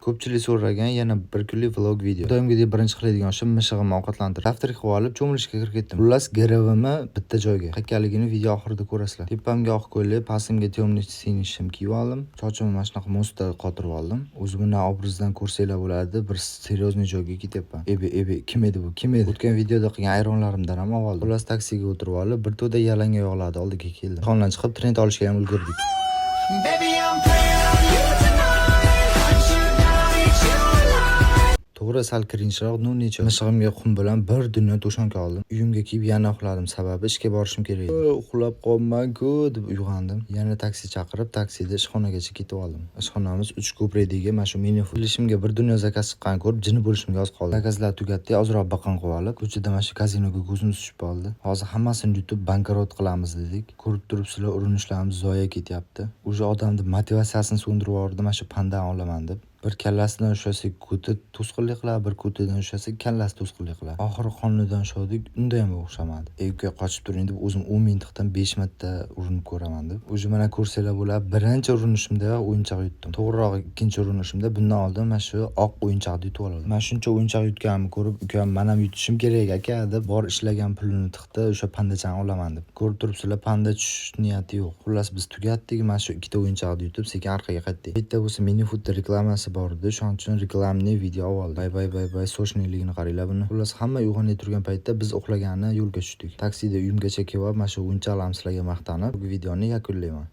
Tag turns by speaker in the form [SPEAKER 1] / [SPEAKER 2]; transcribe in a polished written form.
[SPEAKER 1] Ko'pchilik so'ragan yana bir kunlik vlog video. Doimgidek birinchi qiladigan ishim mishig'imni ovqatlantirib, завтрак qilib olib, cho'milishga kirib ketdim. Xullas, GRVmi bitta joyga. Qayerligini video oxirida ko'rasizlar. Tepamga oq ko'ylak, pastimga темный синий shim kiyib oldim. Sochimni mana shunaqa мост da qotirib oldim. O'zi bundan obrazdan ko'rsanglar bo'ladi, bir серьезный joyga ketyapman. Ebe, ebe, kim edi bu? Kim edi? O'tgan videoda qilgan ayronlarimdan ham oldim. Xullas, taksiga o'tirib olib, bir to'da yalang oyoqlarni oldiga keldim. Xondan chiqib trend olishga ham ulgurdik.
[SPEAKER 2] Baby, I'm playing on you tonight. Hunt you down, eat you alive.
[SPEAKER 1] To'g'ri, sal cringe roq, ну ничего. Mishig'imga qum bilan bir dunyo тушёнка oldim. Uyimga kelib yana uxladim, sababi ishga borishim kerak edi. Uxlab qolman-ku deb uyg'ondim. Yana taksi chaqirib, taksida ishxonagacha ketib oldim. Ishxonamiz Uchko'pikdagi mana shu mini. Bilishimga bir dunyo заказ chiqqan ko'rib, jini bo'lishimga oz qoldi. Заказ lar tugatdi, ozroq biqin qilib olib, ko'chada mana shu kazinoga ko'zimiz tushib qoldi. Hozir hammasini yutib bankrot qilamiz dedik. Ko'rib turibsizlar, urinishlarimiz zoya ketyapti. Уже odamni motivatsiyasini so'ndirib yubordi mana shu pandan olaman deb. Bir kallasidan ushlasak, ko'ti to'sqinlik qiladi, bir ko'tidan ushlasak, kallasi to'sqinlik qiladi. Oxiri qonidan ushladik, unda ham o'xshamadi. "Ey uka, qochib turing" deb o'zim 10 minutdan 5 marta urinib ko'raman deb. Уже mana ko'rsanglar bo'ladi, birinchi urinishimdayoq o'yinchoq yutdim. To'g'rirog'i, ikkinchi urinishimda, bundan oldin mana shu oq o'yinchoqni yutib oldim. Mana shuncha o'yinchoq yutganimni ko'rib, ukam "Man ham yutishim kerak, aka" deb bor ishlagan pulini tiqdi, o'sha pandachani olaman deb. Ko'rib turibsizlar, panda tushish niyati yo'q. Xullas, biz tugatdik, mana shu ikkita o'yinchoqni yutib, sekin orqaga qaytdik. Bitta bo'lsa mini foodda reklamasi bor edi, shuning uchun рекламный video oldim. Bay bay bay bay, сочный ligini qaranglar buni. Xullas, hamma uyg'onay turgan paytda biz uxlagani yo'lga tushdik. Taksida uyimgacha kelib olib, mana shu o'yinchoqlarni sizlarga maqtanib, bu videoni yakunlayman.